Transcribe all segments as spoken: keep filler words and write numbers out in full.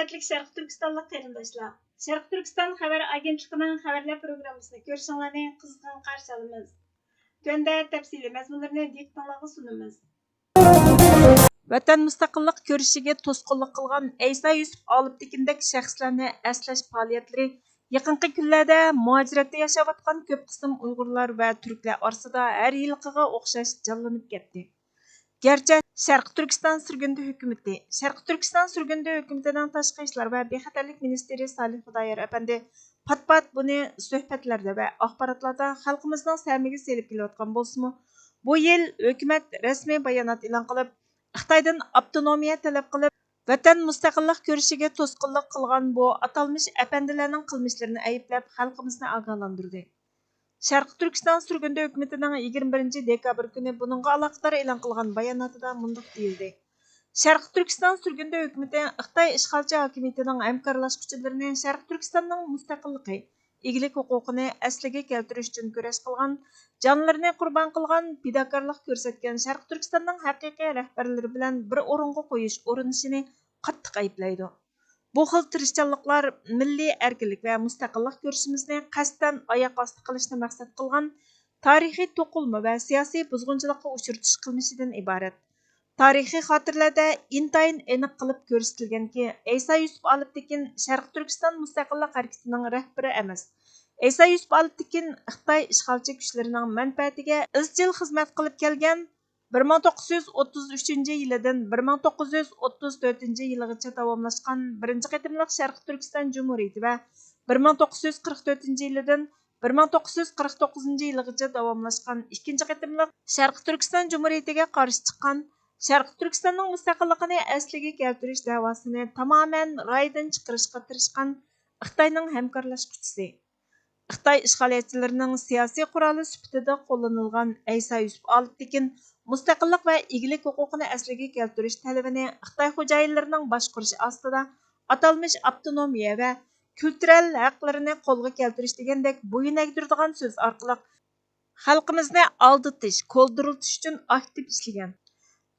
ھۆرمەتلىك شەرقىي تۈركىستانلىق قېرىنداشلار، شەرقىي تۈركىستان خەۋەر ئاگېنتلىقىنىڭ خەۋەرلەر پروگراممىسىنى كۆرۈشۈڭلارنى قىزغىن قارشى ئالىمىز. تۆۋەندە تەپسىلىي مەزمۇنلىرىنى دىققىتىڭلارغا سۇنىمىز. ۋەتەن مۇستەقىللىق كۈرىشىگە توسقۇنلۇق قىلغان ئەيسا يۈسۈپ ئالپتېكىندەك شەخسلەرنى ئەسلەش پائالىيەتلىرى يېقىنقى كۈنلەردە مۇھاجىرەتتە ياشاۋاتقان كۆپ قىسىم ئۇيغۇرلار ۋە تۈركلەر ئارىسىدا ھەر يىلقىغا ئوخشاش جانلىنىپ كەتتى. گەرچە شەرقىي تۈركىستان سۈرگۈندە ھۆكۈمىتى، شەرقىي تۈركىستان سۈرگۈندە ھۆكۈمىتىنىڭ تاشقى ئىشلار ۋە بىخەتەرلىك مىنىستىرى سالىھ خۇدايار ئەپەندى پات-پات بۇنى سۆھبەتلەردە ۋە ئاخباراتلاردا خەلقىمىزنىڭ سەمىگە سېلىپ كېلىۋاتقان بولسىمۇ، بۇ يىل ھۆكۈمەت رەسمىي بايانات ئېلان قىلىپ، خىتايدىن ئاپتونومىيە تەلەپ قىلىپ، ۋەتەن مۇستەقىللىق كۈرىشىگە توسقۇنلۇق قىلغان بۇ ئاتالمىش ئەپەندىلەرنىڭ قىلمىشلىرىنى ئەيىبلەپ، خەلقىمىزنى ئاگاھلاندۇردى. شەرقىي تۈركىستان سۈرگۈندە ھۆكۈمىتىنىڭ يىگىرمە بىرىنچى دېكابىر كۈنى بۇنىڭغا ئالاقىدار ئېلان قىلغان باياناتىدا مۇنداق دېيىلدى: شەرقىي تۈركىستان سۈرگۈندە ھۆكۈمىتى خىتاي ئىشغالچى ھاكىمىيىتىنىڭ ھەمكارلاشقۇچىلىرىنى شەرقىي تۈركىستاننىڭ مۇستەقىللىقى، ئىگىلىك ھوقۇقىنى ئەسلىگە كەلتۈرۈش ئۈچۈن كۈرەش قىلغان، جانلىرىنى قۇربان قىلغان، پىداكارلىق كۆرسەتكەن شەرقىي تۈركىستاننىڭ ھەقىقىي رەھبەرلىرى بىلەن بىر ئورۇنغا قويۇش ئۇرۇنۇشىنى قاتتىق ئەيىبلەيدۇ. بۇ خىل تىرىشچانلىقلار مىللىي ئەركىنلىك ۋە مۇستەقىللىق كۈرىشىمىزنى قەستەن ئاياق ئاستى قىلىشنى مەقسەت قىلغان تارىخىي توقۇلما ۋە سىياسىي بۇزغۇنچىلىققا ئۇچرىتىش قىلمىشىدىن ئىبارەت. تارىخىي خاتىرىلەردە ئىنتايىن ئېنىق قىلىپ كۆرسىتىلگەنكى، ئەيسا يۈسۈپ ئالپتېكىن شەرقىي تۈركىستان مۇستەقىللىق ھەرىكىتىنىڭ رەھبىرى ئەمەس. ئەيسا يۈسۈپ ئالپتېكىن خىتاي ئىشغالچى كۈچلىرىنىڭ مەنپەئەتىگە ئىزچىل خىزمەت قىلىپ كەلگەن، بىر مىڭ توققۇز يۈز ئوتتۇز ئۈچىنچى يىلىدىن بىر مىڭ توققۇز يۈز ئوتتۇز تۆتىنچى يىلىغىچە داۋاملاشقان بىرىنچى قېتىملىق شەرقىي تۈركىستان جۇمھۇرىيىتى ۋە بىر مىڭ توققۇز يۈز قىرىق تۆتىنچى يىلىدىن بىر مىڭ توققۇز يۈز قىرىق توققۇزىنچى يىلىغىچە داۋاملاشقان ئىككىنچى قېتىملىق شەرقىي تۈركىستان جۇمھۇرىيىتىگە قارشى چىققان، شەرقىي تۈركىستاننىڭ مۇستەقىللىقىنى ئەسلىگە كەلتۈرۈش دەۋاسىنى تامامەن رايىدىن چىقىرىشقا تىرىشقان خىتاينىڭ ھەمكارلاشقۇچىسى. خىتاي ئىشغالىيەتچىلىرىنىڭ سىياسىي قورالى سۈپىتىدە قوللىنىلغان ئەيسا يۈسۈپ ئالپتېكىن مۇستەقىللىق ۋە ئىگىلىك ھوقۇقىنى ئەسلىگە كەلتۈرۈش تەلىپىنى خىتاي خوجايىنلىرىنىڭ باشقۇرۇشى ئاستىدا ئاتالمىش ئاپتونومىيە ۋە كۈلتۈرەل ھەقلىرىنى قولغا كەلتۈرۈش دېگەندەك بويۇن ئەگدۈرىدىغان سۆز ئارقىلىق خەلقىمىزنى ئالدىتىش، كولدۇرلىتىش ئۈچۈن ئاكتىپ ئىشلىگەن.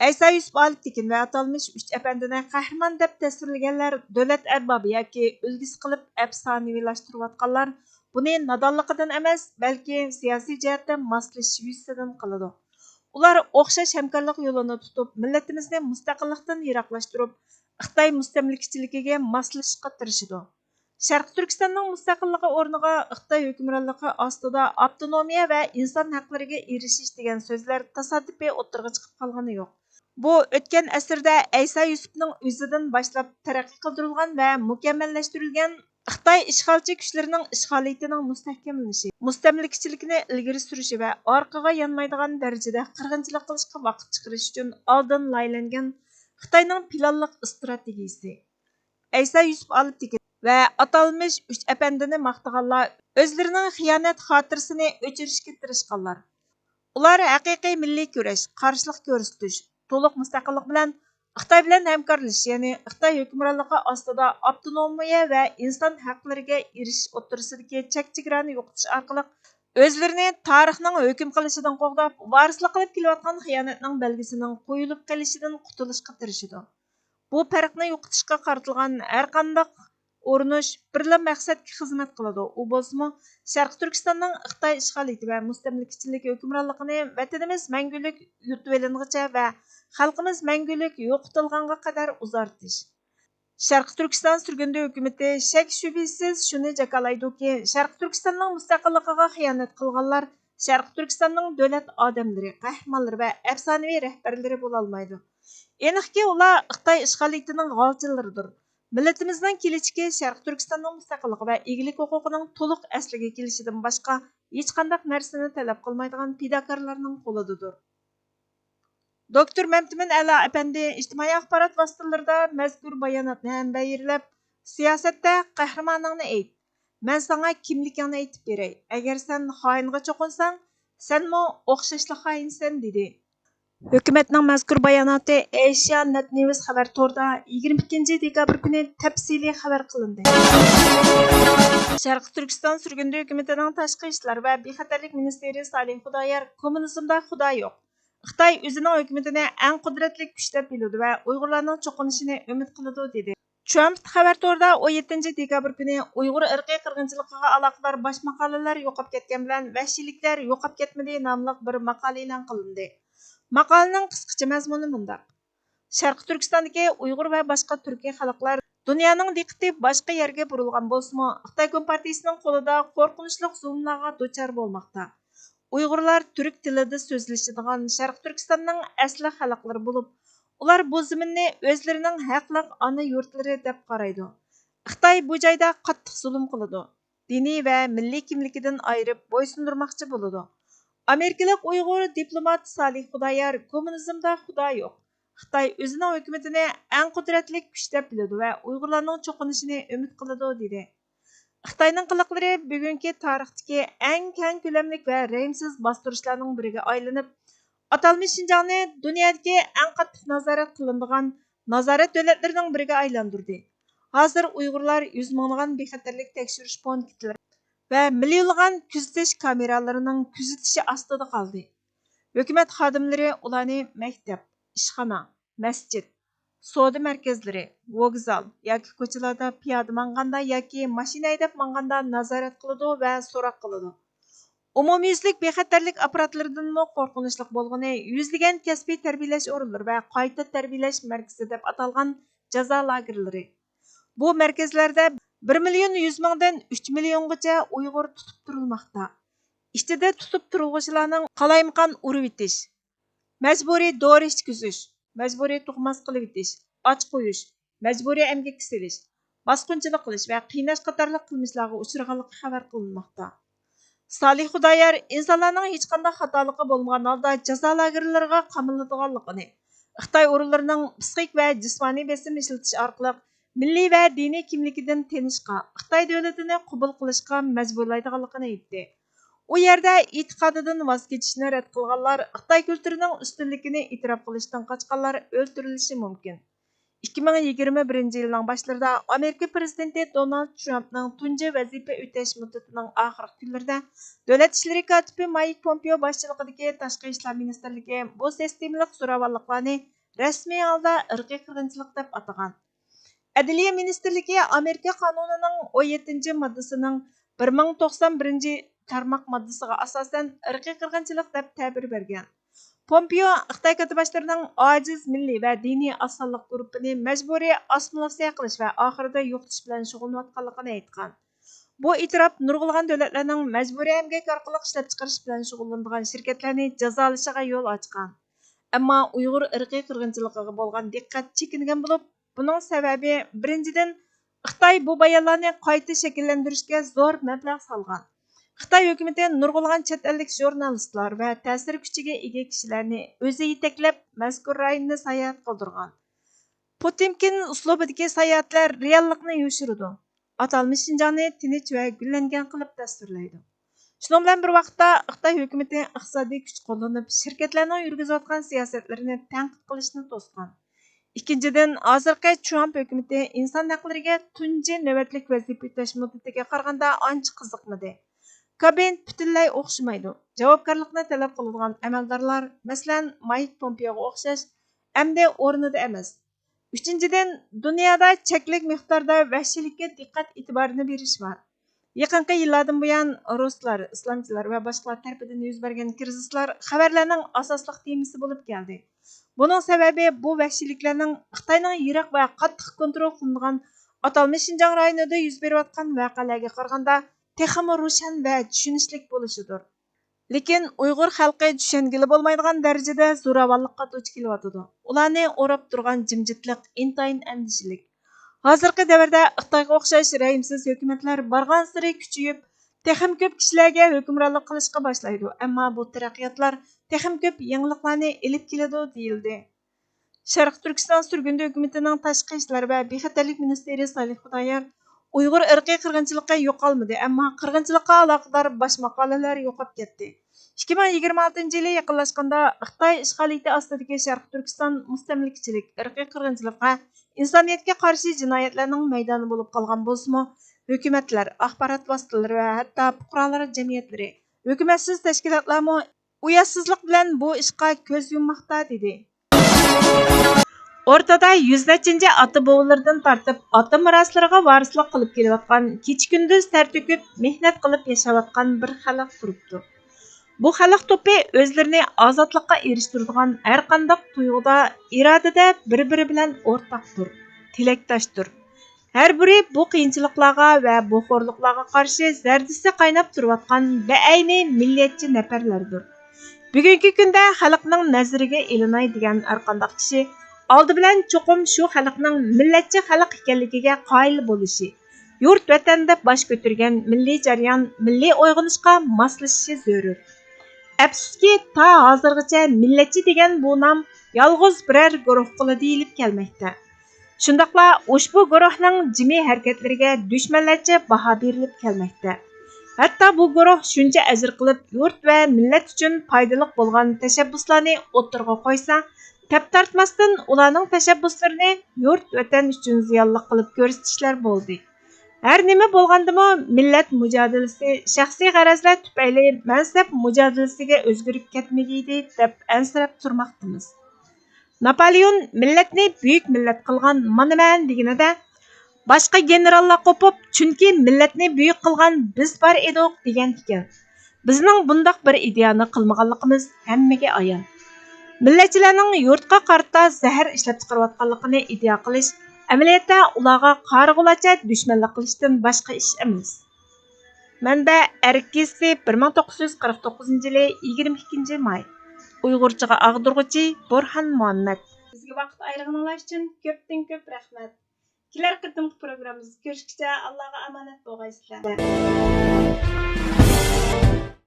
ئەيسا يۈسۈپ ئالپتېكىن ۋە ئاتالمىش ئۈچ ئەپەندىنى قەھرىمان دەپ تەسۋىرلىگەنلەر دۆلەت ئەربابى ياكى ئۈلگىسى قىلىپ ئەپسانىۋىلاشتۇرۇۋاتقانلار بۇنى نادانلىقىدىن ئەمەس، بەلكى سىياسىي جەھەتتە ماسلىشىش يۈزىسىدىن قىلىدۇ. ئۇلار ئوخشاش ھەمكارلىق يولىنى تۇتۇپ، مىللىتىمىزنى مۇستەقىللىقتىن يىراقلاشتۇرۇپ، خىتاي مۇستەملىكىچىلىكىگە ماسلىشىشقا تىرىشىدۇ. شەرقىي تۈركىستاننىڭ مۇستەقىللىقى ئورنىغا خىتاي ھۆكۈمرانلىقى ئاستىدا ئاپتونومىيە ۋە ئىنسان ھەقلىرىگە ئېرىشىش دېگەن سۆزلەر تاسادىپىي ئوتتۇرىغا چىقىپ قالغىنى يوق. بۇ ئۆتكەن ئەسىردە ئەيسا يۈسۈپنىڭ ئۆزىدىن باشلاپ تەرەققىي قىلدۇرۇلغان ۋە مۇكەممەللەشتۈرۈلگەن خىتاي ئىشغالچى كۈچلىرىنىڭ ئىشغالىيىتىنىڭ مۇستەھكەملىنىشى، مۇستەملىكىچىلىكىنى ئىلگىرى سۈرۈشى ۋە ئارقىغا يانمايدىغان دەرىجىدە قىرغىنچىلىق قىلىشقا ۋاقىت چىقىرىش ئۈچۈن ئالدىن لايىھەلەنگەن خىتاينىڭ پىلانلىق ئىستراتېگىيىسى. ئەيسا يۈسۈپ ئالپتېكىن ۋە ئاتالمىش ئۈچ ئەپەندىنى ماختىغانلار ئۆزلىرىنىڭ خىيانەت خاتىرىسىنى ئۆچۈرۈشكە تىرىشقانلار. ئۇلار ھەقىقىي مىللىي كۈرەش، قارشىلىق كۆرسىتىش، تولۇق مۇستەقىللىق بىلەن خىتاي بىلەن ھەمكارلىشىش، يەنى خىتاي ھۆكۈمرانلىقى ئاستىدا ئاپتونومىيە ۋە ئىنسان ھەقلىرىگە ئېرىشىش ئوتتۇرىسىدىكى چەك-چېگرانى يوقىتىش ئارقىلىق ئۆزلىرىنى تارىخنىڭ ھۆكۈم قىلىشىدىن قوغداپ، ۋارىسلىق قىلىپ كېلىۋاتقان خىيانەتنىڭ بەلگىسىنىڭ قويۇلۇپ قېلىشىدىن قۇتۇلۇشقا تىرىشىدۇ. بۇ پەرقنى يوقىتىشقا قارىتىلغان ھەرقانداق ئۇرۇنۇش بىرلا مەقسەتكە خىزمەت قىلىدۇ، ئۇ بولسىمۇ شەرقىي تۈركىستاننىڭ خىتاي ئىشغالىيىتى ۋە مۇستەملىكىچىلىك ھۆكۈمرانلىقىنى ۋەتىنىمىز مەڭگۈلۈك يۇتۇۋېلىنغىچە ۋە خەلقىمىز مەڭگۈلۈك يوقىتىلغانغا قەدەر ئۇزارتىش. شەرقىي تۈركىستان سۈرگۈندە ھۆكۈمىتى شەك-شۈبھىسىز شۇنى جاكارلايدۇكى، شەرقىي تۈركىستاننىڭ مۇستەقىللىقىغا خىيانەت قىلغانلار شەرقىي تۈركىستاننىڭ دۆلەت ئادەملىرى، قەھرىمانلىرى ۋە ئەپسانىۋى رەھبەرلىرى بولالمايدۇ. ئېنىقكى، ئۇلار خىتاي ئىشغالىيىتىنىڭ غالچىلىرىدۇر. مىللىتىمىزنىڭ كېلىچىكى شەرقىي تۈركىستاننىڭ مۇستەقىللىقى ۋە ئىگىلىك ھوقۇقىنىڭ تولۇق ئەسلىگە كېلىشىدىن باشقا ھېچقانداق نەرسىنى تەلەپ قىلمايدىغان پىداكارلارنىڭ قولىدىدۇر. دوكتور مەمتىمىن ئەلا ئەپەندى ئىجتىمائىي ئاخبارات ۋاسىتىلىرىدا مەزكۇر باياناتنى ھەمبەيىرلەپ، سىياسەتتە قەھرىمانىڭنى ئېيت، مەن ساڭا كىملىكىڭنى ئېيتىپ بېرەي، ئەگەر سەن خائىنغا چوقۇنساڭ، سەنمۇ ئوخشاشلا خائىنسەن، دېدى. ھۆكۈمەتنىڭ مەزكۇر باياناتى ئېشىيا نەت نيۇز خەۋەر تورىدا يىگىرمە ئىككىنچى دېكابىر كۈنى تەپسىلىي خەۋەر قىلىندى. شەرقىي تۈركىستان سۈرگۈندە ھۆكۈمىتىنىڭ تاشقى ئىشلار ۋە بىخەتەرلىك مىنىستىرى سالىھ خۇدايار، كوممۇنىزمدا خۇدا يوق، خىتاي ئۆزىنىڭ ھۆكۈمىتىنى ئەڭ قۇدرەتلىك كۈچ دەپ بىلىدۇ ۋە ئۇيغۇرلارنىڭ چوقۇنۇشىنى ئۈمىد قىلىدۇ، دېدى. ترامپ خەۋەر تورىدا ئون يەتتىنچى دېكابىر كۈنى ئۇيغۇر ئىرقىي قىرغىنچىلىقىغا ئالاقىدار باش ماقالىلەر يوقاپ كەتكەن بىلەن ۋەھشىيلىكلەر يوقاپ كەتمىدى ناملىق بىر ماقالە ئېلان قىلىندى. ماقالىنىڭ قىسقىچە مەزمۇنى مۇنداق: شەرقىي تۈركىستاندىكى ئۇيغۇر ۋە باشقا تۈركىي خەلقلەر دۇنيانىڭ دىققىتى باشقا يەرگە بۇرۇلغان بولسىمۇ، خىتاي كومپارتىيىسىنىڭ قولىدا قورقۇنچلۇق زۇلۇملارغا دۇچار بولماقتا. ئۇيغۇرلار تۈرك تىلىدا سۆزلىشىدىغان شەرقىي تۈركىستاننىڭ ئەسلى خەلقلىرى بولۇپ، ئۇلار بۇ زېمىننى ئۆزلىرىنىڭ ھەقلىق ئانا يۇرتلىرى دەپ قارايدۇ. خىتاي بۇ جايدا قاتتىق زۇلۇم قىلىدۇ. دىنىي ۋە مىللىي كىملىكىدىن ئايرىپ بويسۇندۇرماقچى بولىدۇ. ئامېرىكىلىق ئۇيغۇر دىپلومات سالىھ خۇدايار كوممۇنىزمدا خۇدا يوق، خىتاي ئۆزىنىڭ ھۆكۈمىتىنى ئەڭ قۇدرەتلىك كۈچ دەپ بىلىدۇ ۋە ئۇيغۇرلارنىڭ چوقۇنۇشىنى ئۈمىد قىلىدۇ، دېدى. خىتاينىڭ قىلىقلىرى بۈگۈنكى تارىختىكى ئەڭ كەڭ كۆلەملىك ۋە رەھىمسىز باستۇرۇشلارنىڭ بىرىگە ئايلىنىپ، ئاتالمىش شىنجاڭنى دۇنيادىكى ئەڭ قاتتىق نازارەت قىلىنىدىغان نازارەت دۆلەتلىرىنىڭ بىرىگە ئايلاندۇردى. ھازىر ئۇيغۇرلار يۈز مىڭلىغان بىخەتەرلىك تەكشۈرۈش پونكىتلىرى ۋە مىليونلىغان كۆزىتىش كامېرالىرىنىڭ كۆزىتىشى ئاستىدا قالدى. ھۆكۈمەت خادىملىرى ئۇلارنى مەكتەپ، ئىشخانا، مەسچىت، سودا مەركەزلىرى، ۋوگزال ياكى كوچىلاردا پىيادە ماڭغاندا ياكى ماشىنا ھەيدەپ ماڭغاندا نازارەت قىلىدۇ ۋە سوراق قىلىدۇ. ئومۇميۈزلۈك بىخەتەرلىك ئاپپاراتلىرىدىنمۇ قورقۇنچلۇق بولغىنى يۈزلىگەن كەسپىي تەربىيەلەش ئورۇنلىرى ۋە قايتا تەربىيەلەش مەركىزى دەپ ئاتالغان جازا لاگېرلىرى. بۇ مەركەزلەردە بىر مىليون يۈز مىڭدىن ئۈچ مىليونغىچە ئۇيغۇر تۇتۇپ تۇرۇلماقتا. ئىچىدە تۇتۇپ تۇرۇلغۇچىلارنىڭ قالايمىقان ئۇرۇۋېتىش، مەجبۇرىي دورا ئىچكۈزۈش، مەجبۇرىي تۇغماس قىلىۋېتىش، ئاچ قويۇش، مەجبۇرىي ئەمگەككە سېلىش، باسقۇنچىلىق قىلىش ۋە قىيناش قاتارلىق قىلمىشلارغا ئۇچرىغانلىقى خەۋەر قىلىنماقتا. سالىھ خۇدايار ئىنسانلارنىڭ ھېچقانداق خاتالىقى بولمىغان ھالدا جازا لاگېرلىرىغا قامىلىدىغانلىقىنى، خىتاي ئورۇنلىرىنىڭ پىسخىك ۋە جىسمانىي بېسىم ئىشلىتىش ئارقىلىق مىللىي ۋە دىنىي كىملىكىدىن تېنىشقا، خىتاي دۆلىتىنى قوبۇل قىلىشقا مەجبۇرلايدىغانلىقىنى ئېيتتى. ئۇ يەردە ئېتىقادىدىن ۋاز كېچىشنى رەت قىلغانلار خىتاي كۈلتۈرىنىڭ ئۈستۈنلۈكىنى ئېتىراپ قىلىشتىن قاچقانلار ئۆلتۈرۈلۈشى مۇمكىن. ئىككى مىڭ يىگىرمە بىرىنچى يىلنىڭ باشلىرىدا ئامېرىكا پىرېزىدېنتى دونالد ترامپنىڭ تۇنجى ۋەزىپە ئۆتەش مۇددىتىنىڭ ئاخىرقى كۈنلىرىدە دۆلەت ئىشلىرى كاتىپى مايك پومپېئو باشچىلىقىدىكى تاشقى ئىشلار مىنىستىرلىكى بۇ سىستېمىلىق زوراۋانلىقلارنى رەسمىي ھالدا ئىرقىي قىرغىنچىلىق دەپ ئاتىغان. ئەدلىيە مىنىستىرلىكى ئامېرىكا قانۇنىنىڭ ئون يەتتىنچى ماددىسىنىڭ بىر مىڭ توقسان بىرىنچى تارماق ماددىسىغا ئاساسەن ئىرقىي قىرغىنچىلىق دەپ تەبىر بەرگەن. پومپېئو خىتاي كاتتىباشلىرىنىڭ ئاجىز مىللىي ۋە دىنىي ئاز سانلىق گۇرۇپپىنى مەجبۇرىي ئاسسىمىلياتسىيە قىلىش ۋە ئاخىرىدا يوقىتىش بىلەن شۇغۇللىنىۋاتقانلىقىنى ئېيتقان. بۇ ئېتىراپ نۇرغۇنلىغان دۆلەتلەرنىڭ مەجبۇرىي ئەمگەك ئارقىلىق ئىشلەپچىقىرىش بىلەن شۇغۇللىنىدىغان شىركەتلەرنى جازالىشىغا يول ئاچقان. ئەمما ئۇيغۇر ئىرقىي قىرغىنچىلىقىغا بولغان دىققەت چېكىنگەن بولۇپ، بۇنىڭ سەۋەبى، بىرىنچىدىن، خىتاي بۇ بايانلارنى قايتا شەكىللەندۈرۈشكە زور مەبلەغ سالغان. خىتاي ھۆكۈمىتى نۇرغۇنلىغان چەت ئەللىك ژۇرنالىستلار ۋە تەسىر كۈچىگە ئىگە كىشىلەرنى ئۆزى يېتەكلەپ، مەزكۇر رايوننى ساياھەت قىلدۇرغان. پوتېمكىن ئۇسلۇبىدىكى ساياھەتلەر رېئاللىقنى يوشۇرىدۇ، ئاتالمىش شىنجاڭنى تىنچ ۋە گۈللەنگەن قىلىپ تەسۋىرلەيدۇ. شۇنىڭ بىلەن بىر ۋاقىتتا، خىتاي ھۆكۈمىتى ئىقتىسادىي كۈچ قوللىنىپ، شىركەتلەرنىڭ يۈرگۈزۈۋاتقان سىياسەتلىرىنى تەنقىد قىلىشنى توسقان. ئىككىنچىدىن، ھازىرقى ترامپ ھۆكۈمىتى ئىنسان ھەقلىرىگە تۇنجى نۆۋەتلىك ۋەزىپە ئۆتەش مۇددىتىگە قارىغاندا ئانچە قىزىقمىدى. كابىنېت پۈتۈنلەي ئوخشىمايدۇ. جاۋابكارلىقنى تەلەپ قىلىدىغان ئەمەلدارلار، مەسىلەن، مايك پومپېئوغا ئوخشاش، ئەمدى ئورنىدا ئەمەس. ئۈچىنچىدىن، دۇنيادا چەكلىك مىقداردا ۋەھشىيلىككە دىققەت ئېتىبارىنى بېرىش بار. يېقىنقى يىللاردىن بۇيان، رۇسلار، ئىسلامچىلار ۋە باشقىلار تەرىپىدىن يۈز بەرگەن كىرىزىسلار خەۋەرلەرنىڭ ئاساسلىق تېمىسى بولۇپ كەلدى. بۇنىڭ سەۋەبى، بۇ ۋەھشىيلىكلەرنىڭ خىتاينىڭ يىراق ۋە قاتتىق كونترول قىلىنىدىغان ئاتالمىش شىنجاڭ رايونىدا يۈز بېرىۋاتقان ۋەقەلەرگە قارىغاندا، تېخىمۇ روشەن ۋە چۈشىنىشلىك بولۇشىدۇر. لېكىن ئۇيغۇر خەلقى چۈشەنگىلى بولمايدىغان دەرىجىدە زوراۋانلىققا دۇچ كېلىۋاتىدۇ. ئۇلارنى ئوراپ تۇرغان جىمجىتلىق ئىنتايىن ئەندىشىلىك. ھازىرقى دەۋردە خىتايغا ئوخشاش رەھىمسىز ھۆكۈمەتلەر بارغانسېرى كۈچىيىپ، تېخىمۇ كۆپ كىشىلەرگە ھۆكۈمرانلىق قىلىشقا باشلايدۇ، ئەمما بۇ تەرەققىياتلار تېخىمۇ كۆپ يېڭىلىقلارنى ئېلىپ كېلىدۇ، دېيىلدى. شەرقىي تۈركىستان سۈرگۈندە ھۆكۈمىتىنىڭ تاشقى ئىشلار ۋە بىخەتەرلىك مىنىستىرى سالىھ خۇدايار، ئۇيغۇر ئىرقىي قىرغىنچىلىقى يوقالمىدى، ئەمما قىرغىنچىلىققا ئالاقىدار باش ماقالىلەر يوقاپ كەتتى. ئىككى مىڭ يىگىرمە ئالتىنچى يىلى يېقىنلاشقاندا، خىتاي ئىشغالىيىتى ئاستىدىكى شەرقىي تۈركىستان مۇستەملىكىچىلىك، ئىرقىي قىرغىنچىلىققا، ئىنسانىيەتكە قارشى جىنايەتلەرنىڭ مەيدانى بولۇپ قالغان بولسىمۇ، ھۆكۈمەتلەر، ئاخبارات ۋاسىتىلىرى ۋە ھەتتا پۇقرالار جەمئىيەتلىرى، ھۆكۈمەتسىز تەشكىلاتلارمۇ ئۇياتسىزلىق بىلەن بۇ ئىشقا كۆز يۇمماقتا، دېدى. ئورتىدا يۈز نەچچىنچى ئاتا-بوۋىلىرىدىن تارتىپ ئاتا مىراسلىرىغا ۋارىسلىق قىلىپ كېلىۋاتقان، كېچە-كۈندۈز تەر تۆكۈپ مېھنەت قىلىپ ياشاۋاتقان بىر خەلق تۇرۇپتۇ. بۇ خەلق توپى ئۆزلىرىنى ئازادلىققا ئېرىشتۈرىدىغان ھەرقانداق تۇيغۇدا، ئىرادىدە بىر-بىرى بىلەن ئورتاقتۇر، تىلەكداشتۇر. ھەر بىرى بۇ قىيىنچىلىقلارغا ۋە بۇ خورلۇقلارغا قارشى زەردىسى قايناپ تۇرۇۋاتقان بەئەينى مىللەتچى نەپەرلەردۇر. بۈگۈنكى كۈندە خەلقنىڭ نەزىرىگە ئىلىناي دېگەن ھەرقانداق كىشى ئالدى بىلەن چوقۇم شۇ خەلقنىڭ مىللەتچى خەلق ئىكەنلىكىگە قايىل بولۇشى، يۇرت ۋەتەندە باش كۆتۈرگەن مىللىي جەريان مىللىي ئويغىنىشقا ماسلىشىشى زۆرۈر. ئەپسۇسكى، تا ھازىرغىچە مىللەتچى دېگەن بۇ نام يالغۇز بىرەر گۇرۇھقىلا دېيىلىپ كەلمەكتە. شۇنداقلا ئۇشبۇ گۇرۇھنىڭ جىمى ھەرىكەتلىرىگە دۈشمەنلەرچە باھا بېرىلىپ كەلمەكتە. ھەتتا بۇ گۇرۇھ شۇنچە ئەجىر قىلىپ يۇرت ۋە مىللەت ئۈچۈن پايدىلىق بولغان تەشەببۇسلارنى ئوتتۇرىغا قويسا، تەپ تارتماستىن ئۇلارنىڭ تەشەببۇسلىرىنى يۇرت ۋەتەن ئۈچۈن زىيانلىق قىلىپ كۆرسىتىشلەر بولدى. ھەر نېمە بولغاندىمۇ، مىللەت مۇجادىلىسى شەخسىي غەرەزلەر تۈپەيلى مەنسەپ مۇجادىلىسىگە ئۆزگىرىپ كەتمىگىيدى، دەپ ئەنسىرەپ تۇرماقتىمىز. ناپالېئون مىللەتنى بۈيۈك مىللەت قىلغان مانا مەن دېگىنىدە، باشقا گېنېراللار قوپۇپ، چۈنكى مىللەتنى بۈيۈك قىلغان بىز بار ئىدۇق، دېگەن ئىكەن. بىزنىڭ بۇنداق بىر ئىدىيەنى قىلمىغانلىقىمىز ھەممىگە ئايان. مىللەتچىلەرنىڭ يۇرتقا قارىتا زەھەر ئىشلەپ چىقىرىۋاتقانلىقىنى ئىدىئا قىلىش ئەمەلىيەتتە ئۇلارغا قارىغۇلارچە دۈشمەنلىك قىلىشتىن باشقا ئىش ئەمەس. مەنبە: ئەرك گېزىتى، بىر مىڭ توققۇز يۈز قىرىق توققۇزىنچى يىلى يىگىرمە ئىككىنچى ماي. ئۇيغۇرچىغا ئاغدۇرغۇچى بورھان مۇھەممەد. بىزگە ۋاقىت ئايرىغىنىڭلار ئۈچۈن كۆپتىن كۆپ رەھمەت. كېلەر قېتىمقى پروگراممىمىزدا كۆرۈشكىچە ئاللاغا ئامانەت بولغايسىلەر.